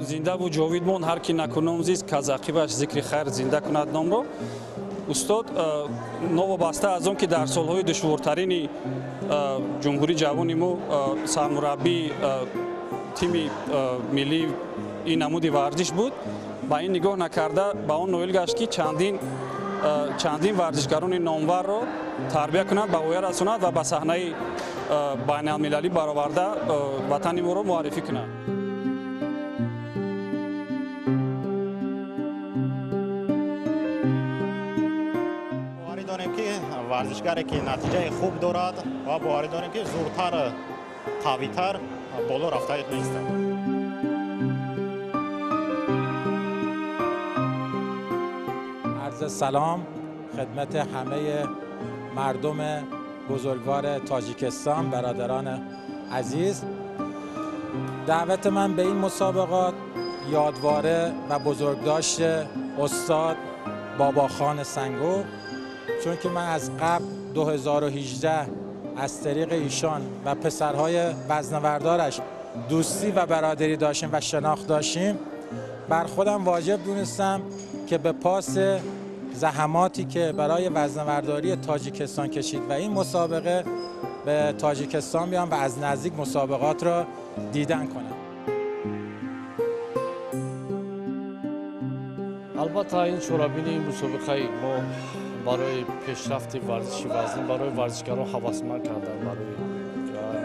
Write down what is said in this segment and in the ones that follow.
Зиндаву ҷовид мон ҳар ки накуном зист, каз ақибаш зикри хайр зинда кунад номро. Устод новобаста аз он ки дар солҳои душвортарини ҷумҳурии ҷавони мо сармураббии тими миллии ин намуди варзиш буд, ба ин нигоҳ накарда ба он ноил гашт, ки чандин варзишгарони номварро тарбия кунад, ба воя расонад ва ба саҳнаи байналмилалӣ бароварда ватани моро муаррифӣ кунад. Боварӣ дорем, ки варзишгаре ки натиҷаи хуб дорад, ва боварӣ дорем, ки зуртар, қавитар боло рафта меистад. عرض سلام خدمت همه مردم بزرگوار تاجیکستان، برادران عزیز. دعوت من به این مسابقات یادواره و بزرگداشت استاد باباخان سنگو، چون که من از قبل 2018 از طریق ایشان و پسرهای وزنه‌بردارش دوستی و برادری داشتیم و شناخت داشتیم، بر خودم واجب دونستم که به پاس زحماتی که برای وزنه‌برداری تاجیکستان کشید و این مسابقه به تاجیکستان بیام و از نزدیک مسابقات را دیدن کنم. Албатта, ин чорабинии мусобиқаи мо барои пешрафти варзиши вазнӣ, барои варзишгарон ҳавасманд кардан, барои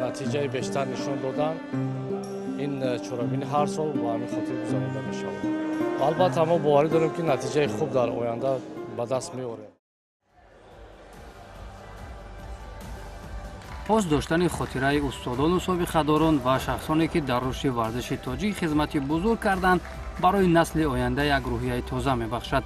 натиҷаи бештар нишон додан, ин чорабинӣ ҳар сол ба ҳамин хотир гузаронида мешавад. Албатта, мо боварӣ дорем, ки натиҷаи хуб дар оянда ба даст меорем. Пос доштани хотираи устодону собиқадорон ва шахсоне, ки дар рушди варзиши тоҷик хизмати бузург карданд, барои насли оянда як рӯҳияи тоза мебахшад.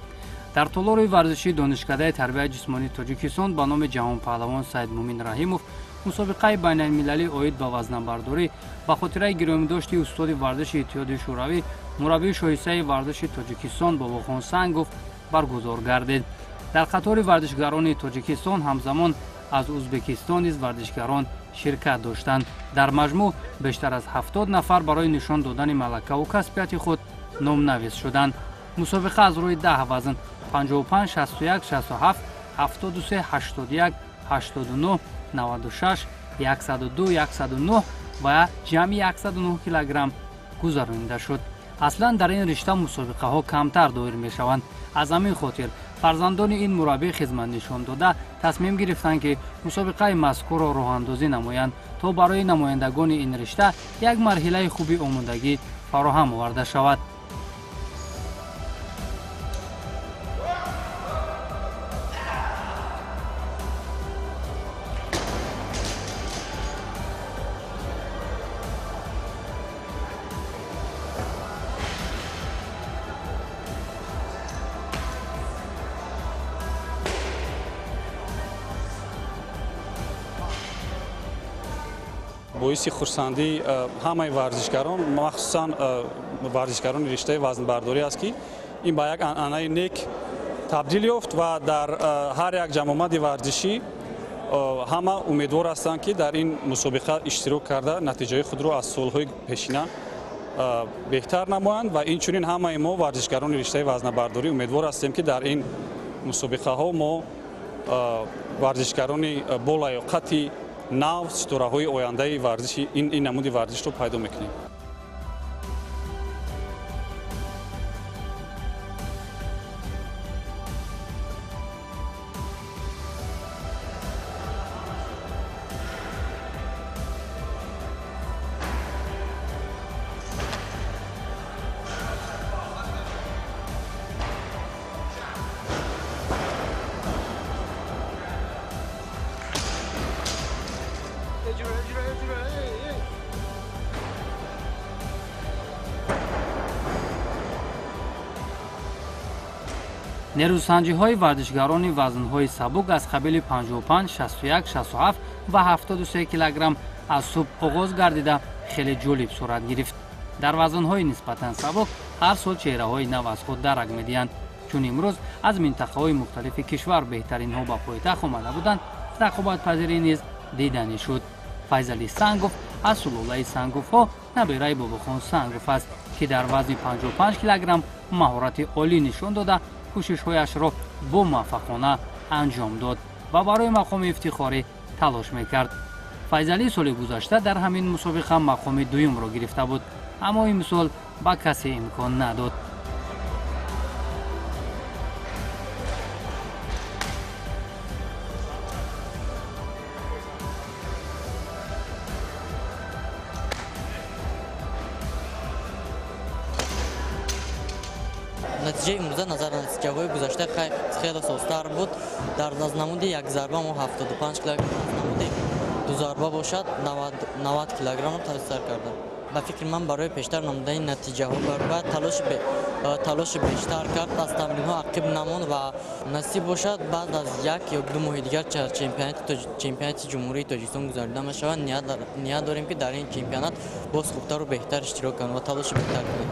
Дар толори варзишии Донишкадаи тарбияи ҷисмонии Тоҷикистон ба номи ҷаҳонпаҳлавон Саидмумин Раҳимов мусобиқаи байналмилалӣ оид ба вазнабардорӣ ба хотираи гиромидошти устоди варзиши Иттиҳоди Шӯравӣ, мураббии шоистаи варзиши Тоҷикистон Бобохон Сангов баргузор гардид. Дар қатори варзишгарони Тоҷикистон ҳамзамон аз Ӯзбекистон низ варзишгарон ширкат доштанд. Дар маҷмӯъ бештар аз 70 нафар барои нишон додани малакаву касбияти худ номнавис шуданд. Мусобиқа аз рӯи 10 вазн 55, 61, 67, 73, 81, 89, 96, 102, 109 ва ҷамъи 109 килограмм гузаронида шуд. Аслан дар ин ришта мусобиқаҳо камтар доир мешаванд. Аз ҳамин хотир фарзандони ин мураббӣ хизмат нишон дода тасмим гирифтанд, ки мусобиқаи мазкурро роҳандозӣ намоянд, то барои намояндагони ин ришта як марҳилаи хуби омодагӣ фароҳам оварда шавад. Боиси хурсандии ҳамаи варзишгарон, махсусан варзишгарони риштаи вазнбардорӣ аст, ки ин ба як анъанаи нек табдил ёфт ва дар ҳар як ҷамъомади варзишӣ ҳама умедвор ҳастанд, ки дар ин мусобиқа иштирок карда натиҷаи худро аз солҳои пешина беҳтар намоянд. Ва инчунин ҳамаи мо варзишгарони риштаи вазнабардорӣ умедвор ҳастем, ки дар ин мусобиқаҳо мо варзишгарони болаёқати нав, ситораҳои ояндаи варзиши ин намуди варзишро пайдо мекунем. Нерӯсанҷиҳои варзишгарони вазнҳои сабук аз қабили 55, 61, 67 ва 73 килограмм аз субҳ оғоз гардида хеле ҷолиб сурат гирифт. Дар вазнҳои нисбатан сабук ҳар сол чеҳраҳои нав аз худ дарак медиҳанд. Чун имрӯз аз минтақаҳои мухталифи кишвар беҳтаринҳо ба пойтахт омада буданд, рақобатпазирӣ низ диданӣ шуд. Файзали Сангов Аз сулолаи Санговҳо набираи Бобохон Сангов аст, ки дар вазни 55 килограмм маҳорати олӣ нишон дода, кӯшишҳояшро бомуваффақона анҷом дод ва барои мақоми ифтихорӣ талош мекард. Файзалӣ соли гузашта дар ҳамин мусобиқа мақоми дуюмро гирифта буд, аммо имсол ба касе имкон надод. Натиҷаи имрӯза назар ба натиҷаҳои гузашта хеле созтар буд. Дар намуди як зарба мо 75 килограмм, намуди ду зарба бошад 90 килограммро тасар кардам. Ба фикри ман, барои пештар намудани натиҷаҳо бояд талоши бештар кард, аз тамринҳо ақиб намонд ва насиб бошад, баъд аз як ё ду моҳи дигар чемпионати Ҷумҳурии Тоҷикистон гузаронида мешавад. Ният дорем, ки дар ин чемпионат боз хубтару беҳтар иштирок кунем ва талоши беҳтар кунем.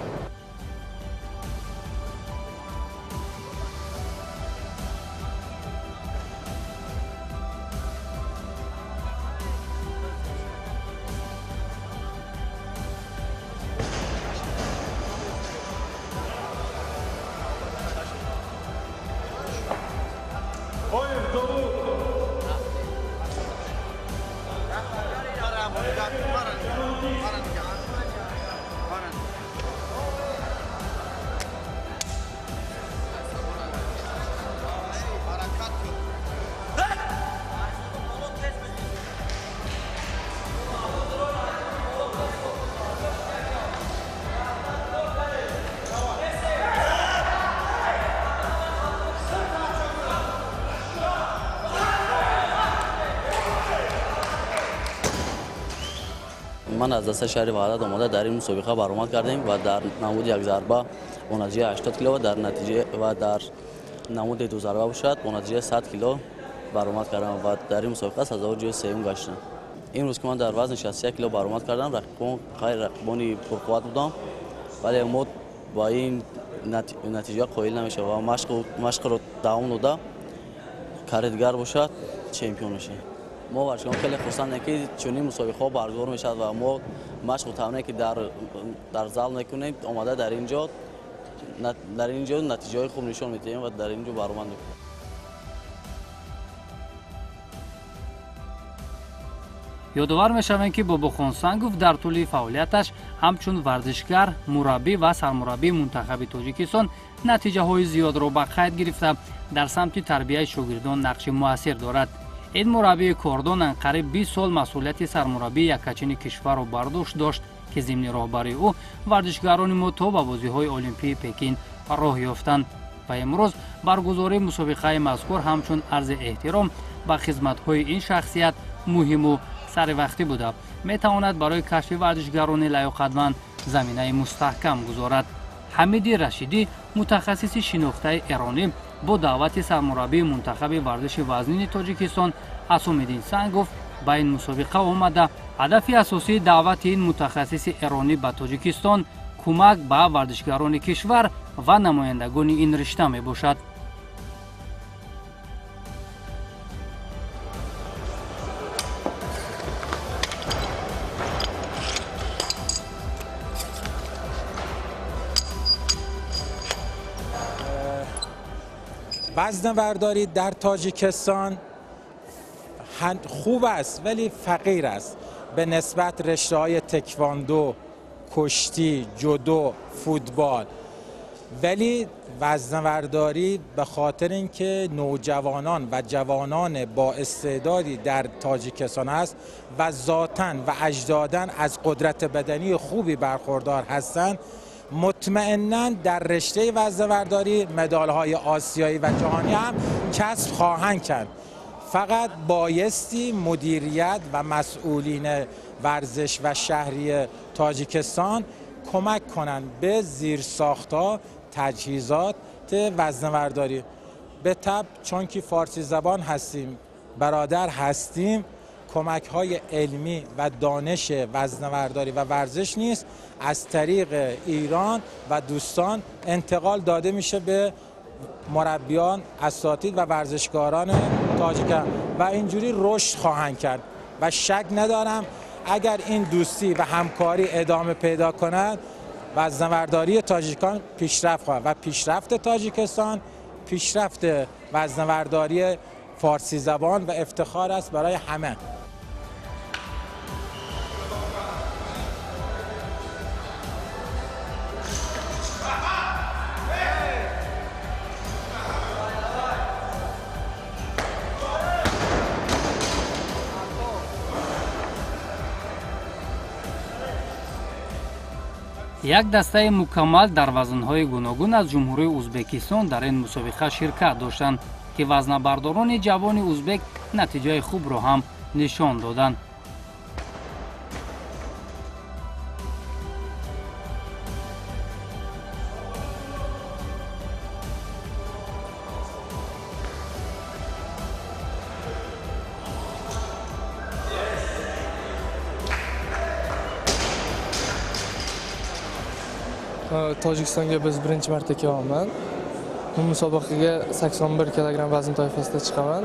Ман аз дастаи шаҳри Ваҳдат омода дар ин мусобиқа баромад кардем ва дар намуди як зарба бо натиҷаи 80 кило ва дар намуди ду зарба бошад бо натиҷаи 100 кило баромад кардам ва дар ин мусобиқа сазовори ҷои сеюм гаштам. Имрӯз ки ман дар вазни 61 кило баромад кардам, рақибон хайр рақибони пурқувват будам, вале мо ба ин натиҷа қоил намешавем ва машқро давом дода, кари дигар бошад чемпион мешавем. Мо варзишкорон хеле хурсандем, ки чунин мусобиқаҳо баргузор мешавад ва мо машқу тамрине, ки дар зал мекунем, омада дар ин ҷо натиҷаҳои хуб нишон медиҳем ва дар ин ҷо баромад мекунем. Ёдовар мешавем, ки Бобохон Сангов дар тӯли фаъолияташ ҳамчун варзишгар, мураббӣ ва сармураббии мунтахаби Тоҷикистон натиҷаҳои зиёдро ба қайд гирифта, дар самти тарбияи шогирдон нақши муассир дорад. Ин мураббии кордон анқариб 20 сол масъулияти сармураббии яккачини кишварро бар дӯш дошт, ки зимни роҳбарии ӯ варзишгарони мо то ба бозиҳои Олимпии Пекин роҳ ёфтанд ва имрӯз баргузории мусобиқаи мазкур ҳамчун арзи эҳтиром ба хизматҳои ин шахсият муҳиму саривақтӣ буда, метавонад барои кашфи варзишгарони лаёқатманд заминаи мустаҳкам гузорад. Ҳамиди Рашидӣ, мутахассиси шинохтаи эронӣ, бо даъвати сармураббии мунтахаби варзиши вазнини Тоҷикистон Асомиддин Сангов ба ин мусобиқа омада, ҳадафи асосии даъвати ин мутахассиси эронӣ ба Тоҷикистон кӯмак ба варзишгарони кишвар ва намояндагони ин ришта мебошад. وزنه‌برداری در تاجیکستان خوب است ولی فقیر است به نسبت رشته‌های تکواندو، کشتی، جودو، فوتبال. ولی وزنه‌برداری به خاطر اینکه نوجوانان و جوانان با استعدادی در تاجیکستان است و ذاتاً و اجداداً از قدرت بدنی خوبی برخوردار هستند، مطمئناً در رشته وزنه‌برداری مدال‌های آسیایی و جهانی هم کسب خواهند کرد. فقط بایستی مدیریت و مسئولین ورزش و شهری تاجیکستان کمک کنند به زیرساخت‌ها، تجهیزات وزنه‌برداری. به طب چون که فارسی زبان هستیم، برادر هستیم، کمک‌های علمی و دانش وزنه‌برداری و ورزش نیست از طریق ایران و دوستان انتقال داده میشه به مربیان، اساتید و ورزشکاران تاجیک و اینجوری رشد خواهند کرد و شک ندارم اگر این دوستی و همکاری ادامه پیدا کند وزنه‌برداری تاجیکان پیشرفت خواهد و پیشرفت تاجیکستان پیشرفت وزنه‌برداری فارسی زبان و افتخار است برای همه. Як дастаи мукаммал дар вазнҳои гуногун аз Ҷумҳурии Ӯзбекистон дар ин мусобиқа ширкат доштанд, ки вазнабардорони ҷавони ӯзбек натиҷаи хубро ҳам нишон доданд. Tojikistonga biz birinchi marta kelyapman. Bu musobaqaga 81 kilogramm vazn toifasida chiqaman.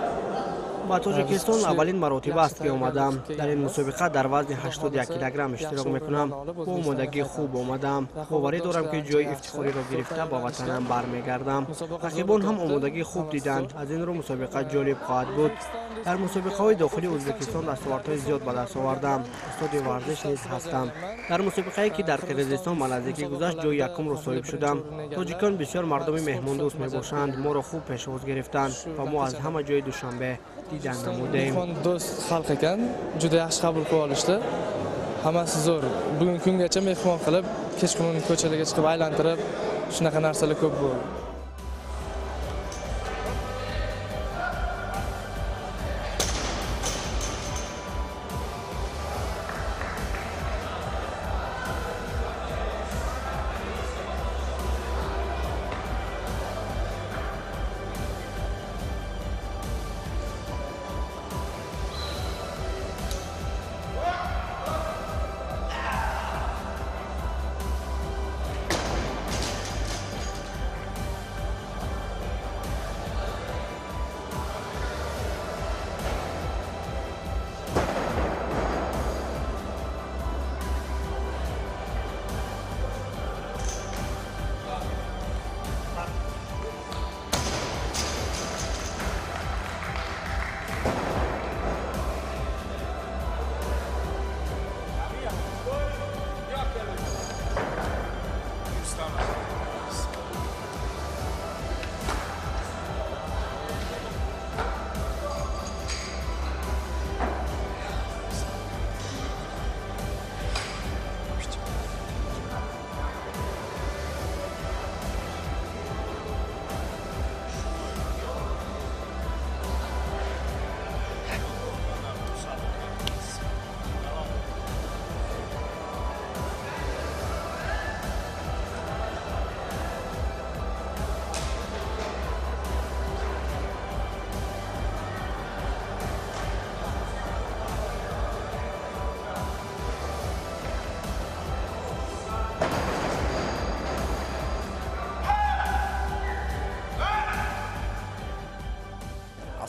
Ба Тоҷикистон аввалин маротиба аст, ки омадам. Дар ин мусобиқа дар вазни 81 килограмм иштирок мекунам. Бо омодагии хуб омадам. Боварӣ дорам, ки ҷои ифтихориро гирифта ба ватанам бармегардам. Рақибон ҳам омодагии хуб диданд. Аз ин рӯ мусобиқа ҷолиб хоҳад буд. Дар мусобиқаҳои дохили Ӯзбекистон дастовардҳои зиёд ба даст овардам. Устоди варзиш низ ҳастам. Дар мусобиқае, ки дар Қирғизистон ба наздикӣ гузашт, ҷои якумро соҳиб шудам. Тоҷикон бисёр мардуми меҳмондӯст мебошанд. Моро хуб пешвоз гирифтанд ва мо аз ҳама ҷои Душанбе дидан намудем. Mehmondo'st xalq ekan, juda yaxshi qabul qilib olishdi. Hammasi zo'r. Bugungi kungacha mehmon qilib, kechqurun ko'chalarga chiqib aylantirib, shunaqa narsalar ko'p bo'ldi.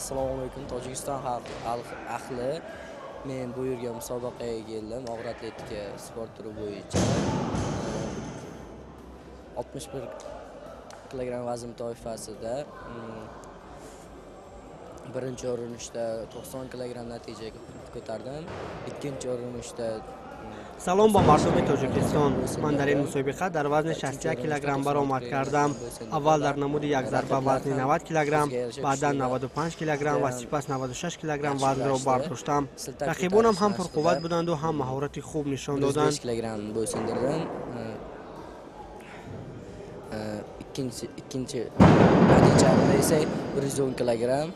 Assalomu alaykum, Tojikiston ahli. Men bu yerga musobaqaga keldim, og'ir atletika sport turi bo'yicha. 61 kilogramm vazn toifasida birinchi urinishda 90 kilogramm natija ko'tardim. Ikkinchi urinishda Салом ба мардуми Тоҷикистон. Ман дар ин мусобиқа дар вазни 61 килограмм баромад кардам. Аввал дар намуди якзарба вазни 90 килограмм, баъдан 95 килограмм ва сипас 96 килограмм вазнро бардоштам. Рақибонам ҳам пурқувват буданду ҳам маҳорати хуб нишон доданд. Килограмм bo'ysundirdim. Ikkinchi natijamda esa 110 kilogramm.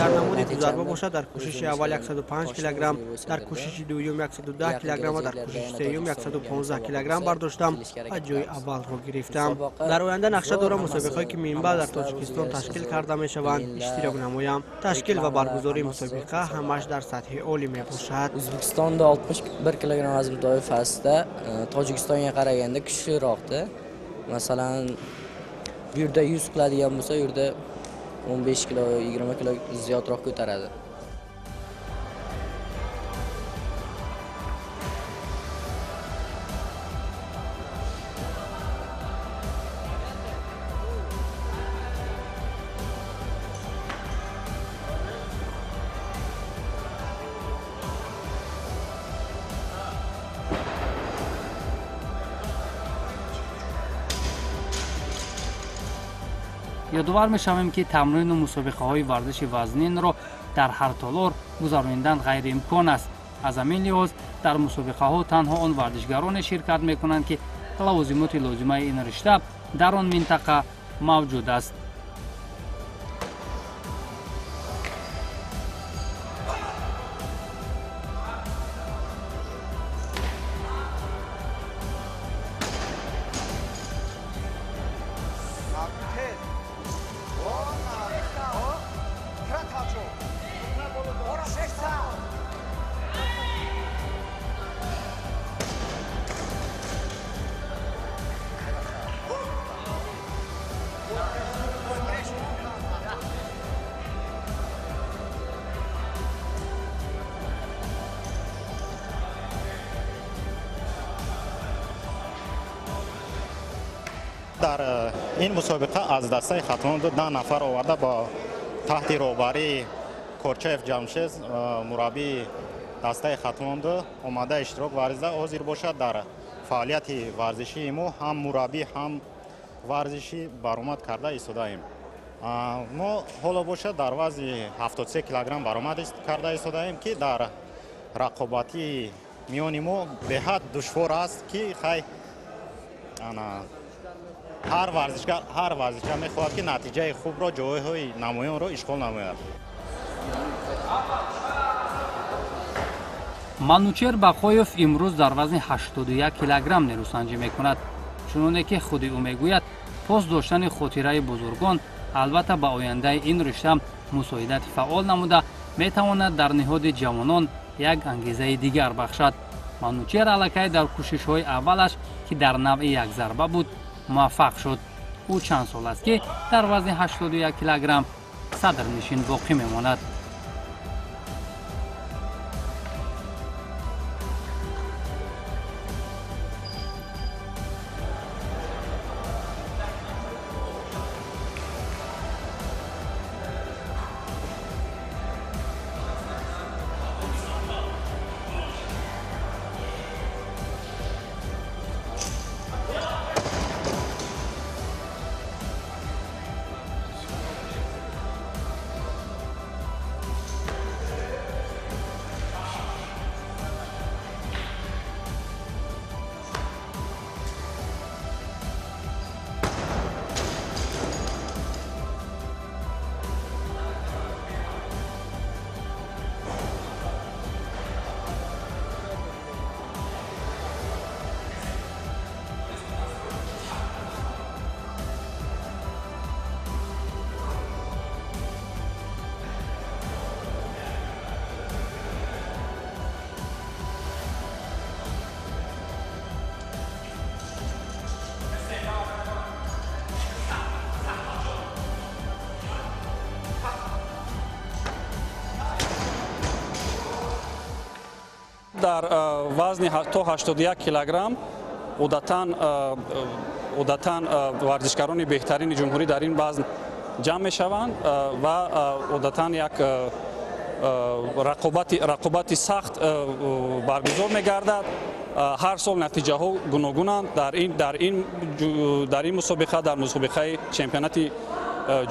Дар намуди дузарба бошад, дар кӯшиши аввал 105 килограмм, дар кӯшиши дуюм 110 килограмм ва дар кӯшиши сеюм 115 килограмм бардоштам ва ҷои аввалро гирифтам. Дар оянда нақша дорам мусобиқаҳое, ки минбаъд дар Тоҷикистон ташкил карда мешаванд, иштирок намоям. Ташкил ва баргузории мусобиқа ҳамаш дар сатҳи олӣ мебошад. O'zbekistonda 61 kilogramm vazn toifasida Tojikistonga qaraganda kuchliroqda. Masalan, bu yerda 100 qiladigan bo'lsa, u yerda 15 kilo, 20 kilo ziyodroq ko'taradi. Ёдовар мешавем, ки тамрину мусобиқаҳои варзиши вазнинро дар ҳар толор гузаронидан ғайриимкон аст. Аз ҳамин лиҳоз дар мусобиқаҳо танҳо он варзишгароне ширкат мекунанд, ки лавозимоти лозимаи ин ришта дар он минтақа мавҷуд аст. Дар ин мусобиқа аз дастаи Хатлон 10 нафар оварда бо таҳти роҳбарии Корчаев Ҷамшед, мураббии дастаи Хатлон, омада иштирок варзида. Ҳозир бошад, дар фаъолияти варзишии мо ҳам мураббӣ, ҳам варзишӣ баромад карда истодаем. Мо ҳоло бошад дар вазни 73 килограмм баромад карда истодаем, ки дар рақобатии миёни мо беҳад душвор аст, ки хай ҳар варзишгар мехоҳад, ки натиҷаи хубро, ҷойҳои намоёнро ишғол намояд. Манучер Бақоев имрӯз дар вазни 81 килограмм нерӯсанҷӣ мекунад. Чуноне ки худи ӯ мегӯяд, пос доштани хотираи бузургон албатта ба ояндаи ин ришта мусоидати фаъол намуда метавонад дар ниҳоди ҷавонон як ангезаи дигар бахшад. Манучер аллакай дар кӯшишҳои аввалаш, ки дар навъи якзарба буд, муваффақ шуд. Ӯ чанд сол аст, ки дар вазни 81 килограмм садрнишин боқӣ мемонад. Дар вазни то 81 килограмм одатан варзишгарони беҳтарини ҷумҳурӣ дар ин вазн ҷамъ мешаванд ва одатан як рақобати сахт баргузор мегардад. Ҳар сол натиҷаҳо гуногунанд. Дар ин мусобиқа, дар мусобиқаи чемпионати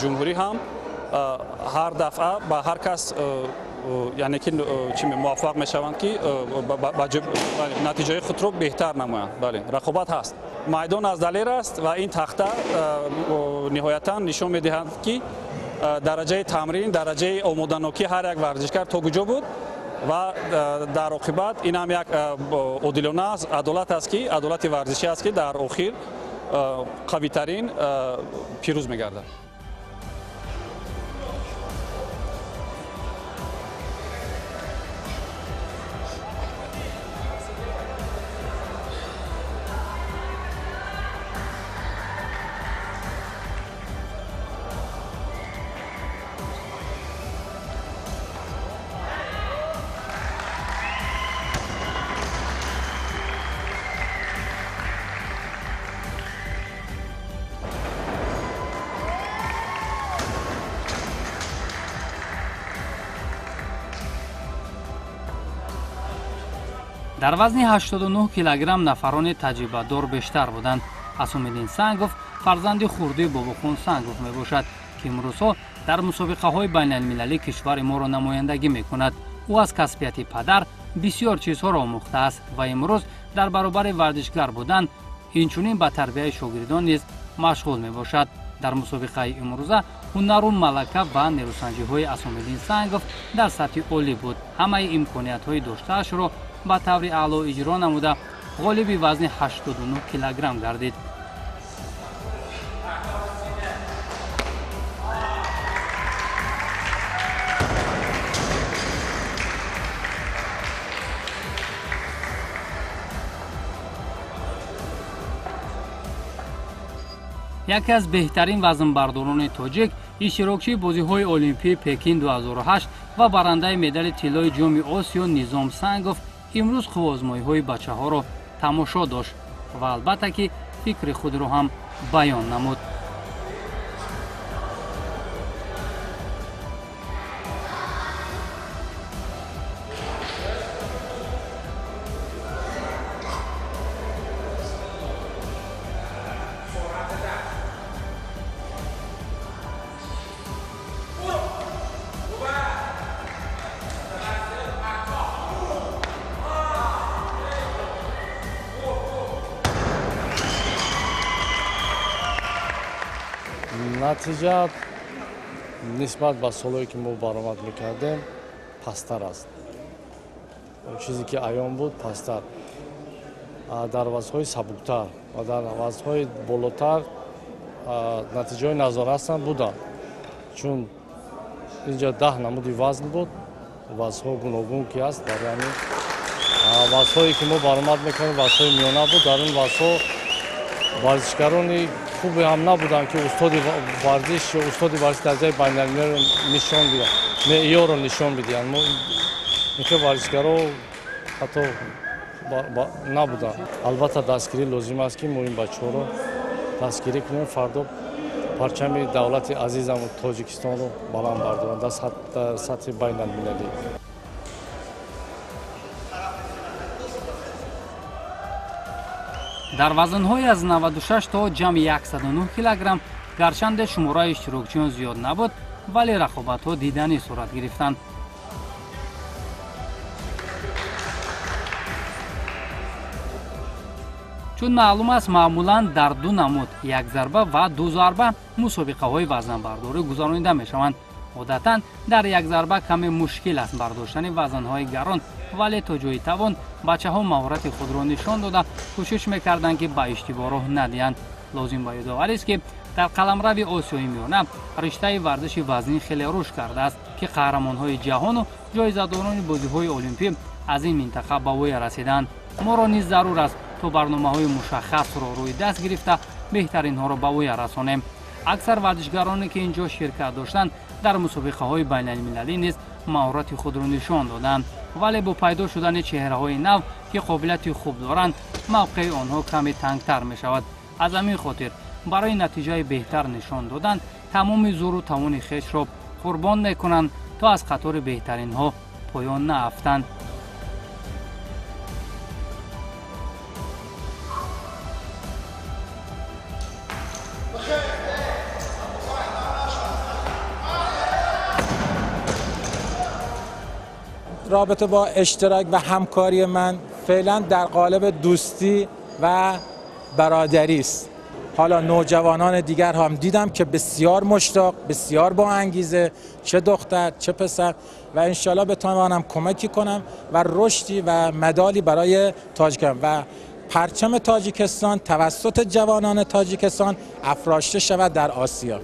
ҷумҳурӣ ҳам ҳар дафъа ба ҳар кас, яъне ки чӣ муваффақ мешаванд, ки натиҷаи худро беҳтар намоянд. Бале, рақобат ҳаст. Майдон аз далер аст ва ин тахта ниҳоятан нишон медиҳад, ки дараҷаи тамрин, дараҷаи омоданокӣ ҳар як варзишгар то куҷо буд ва дар оқибат ин ҳам як одилона аст, адолат аст, ки адолати варзишӣ аст, ки дар охир қавитарин пирӯз мегардад. Дар вазни 89 килограмм нафарони таҷрибадор бештар буданд. Асомиддин Сангов Фарзанди хурдии Бобохун Сангов мебошад, ки имрӯзҳо дар мусобиқаҳои байналмилалӣ кишвари моро намояндагӣ мекунад. Ӯ аз касбияти падар бисёр чизҳоро омӯхтааст ва имрӯз дар баробари варзишгар будан инчунин ба тарбияи шогирдон низ машғул мебошад. Дар мусобиқаи имрӯза ҳунару малака ва нерӯсанҷиҳои Асомиддин Сангов дар сатҳи олӣ буд. Ҳамаи имкониятҳои доштаашро ба таври аъло иҷро намуда, ғолиби вазни 89 килограмм гардид. Яке аз беҳтарин вазнбардорони тоҷик, иштирокчии бозиҳои Олимпии Пекин 2008 ва барандаи медали тиллои Ҷоми Осиё Низом Сангов имрӯз қувваозмоиҳои бачаҳоро тамошо дошт ва албатта ки фикри худро ҳам баён намуд. Натиҷа нисбат ба солҳое ки мо баромад мекардем пасттар аст. Чизе ки аён буд пасттар. Дар вазнҳои сабуктар ва дар вазнҳои болотар натиҷаҳои назоррасам буданд, чун инҷа 10 намуди вазн буд, вазнҳо гуногун ки аст. Дар ҳамин вазнҳое ки мо баромад мекардем вазнҳои миёна буд. Дар ин вазнҳо варзишгарони хубе ҳам набуданд, ки устоди варзиш ё устоди варзиш дараҷаи байналмилалиро нишон бидиҳанд, меъёрро нишон бидиҳанд. Мо инхел варзишгаро ҳатто набуданд. Албатта дастгирӣ лозим аст, ки мо ин бачаҳоро дастгирӣ кунем, фардо парчами давлати азизаму Тоҷикистонро баланд бардоранд дар сатҳи байналмилалӣ. Дар вазнҳои аз 96 то ҷамъи 109 килограмм гарчанде шумораи иштирокчиён зиёд набуд, вале рақобатҳо диданӣ сурат гирифтанд. Чун маълум аст, маъмулан дар ду намуд як зарба ва ду зарба мусобиқаҳои вазнбардорӣ гузаронида мешаванд. Одатан дар як зарба каме мушкил аст бардоштани вазнҳои гарон, вале то ҷои тавон бачаҳо маҳорати худро нишон дода кӯшиш мекарданд, ки ба иштибоҳ роҳ надиҳанд. Лозим ба ёдоварист, ки дар қаламрави Осиёи Миёна риштаи варзиши вазнин хеле рушд кардааст, ки қаҳрамонҳои ҷаҳону ҷоизадорони бозиҳои олимпӣ аз ин минтақа ба воя расиданд. Моро низ зарур аст то барномаҳои мушаххасро рӯи даст гирифта беҳтаринҳоро ба воя расонем. Аксар варзишгароне ки ин ҷо ширкат доштанд дар мусобиқаҳои байналмилалӣ низ маҳорати худро нишон доданд, вале бо пайдо шудани чеҳраҳои нав ки қобилияти хуб доранд, мавқеи онҳо каме тангтар мешавад. Аз ҳамин хотир барои натиҷаи беҳтар нишон додан тамоми зӯру тавони хешро қурбон мекунанд, то аз қатори беҳтаринҳо поён наафтанд. رابطه با اشتراک و همکاری من فعلا در قالب دوستی و برادری است. حالا نوجوانان دیگر هم دیدم که بسیار مشتاق، بسیار با انگیزه، چه دختر چه پسر، و انشالله بتوانم کمکی کنم و رشدی و مدالی برای تاجیکستان و پرچم تاجیکستان توسط جوانان تاجیکستان افراشته شود در آسیا.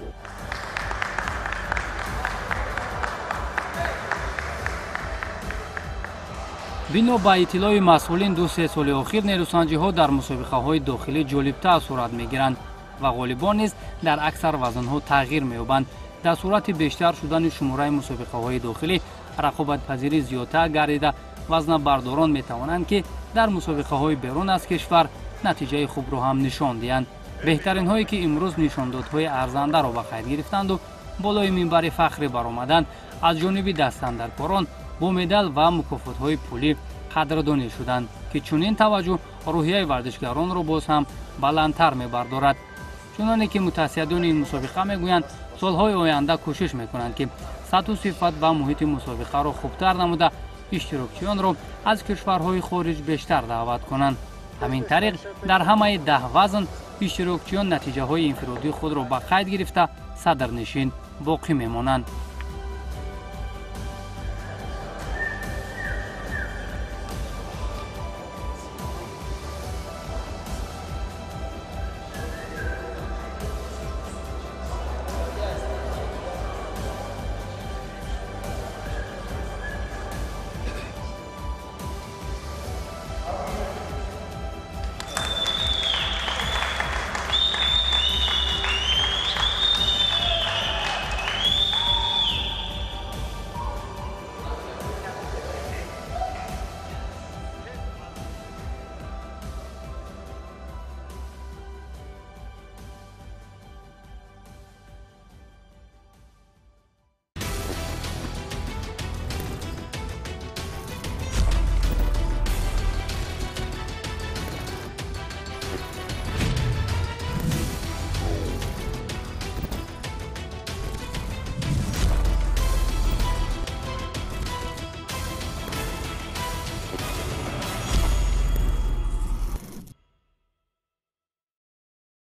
Бино ба иттилои масъулин, 2-3 соли охир нерӯсанҷиҳо дар мусобиқаҳои дохилӣ ҷолибтар сурат мегиранд ва ғолибон низ дар аксар вазнҳо тағйир меёбанд. Дар сурати бештар шудани шумораи мусобиқаҳои дохилӣ рақобатпазирӣ зиёдтар гардида, вазнабардорон метавонанд, ки дар мусобиқаҳои берун аз кишвар натиҷаи хубро ҳам нишон диҳанд. Беҳтаринҳое ки имрӯз нишондодҳои арзандаро ба қайд гирифтанду болои минбари фахрӣ баромаданд, аз ҷониби дастандаркорон бо медал ва мукофотҳои пулӣ қадрдонӣ шуданд, ки чунин таваҷҷӯҳ рӯҳияи варзишгаронро боз ҳам баландтар мебардорад. Чуноне ки мутасиядони ин мусобиқа мегӯянд, солҳои оянда кӯшиш мекунанд, ки сатҳу сифат ва муҳити мусобиқаро хубтар намуда, иштирокчиёнро аз кишварҳои хориҷ бештар даъват кунанд. Ҳамин тариқ, дар ҳамаи 10 вазн иштирокчиён натиҷаҳои инфиродии худро ба қайд гирифта, садрнишин боқӣ мемонанд.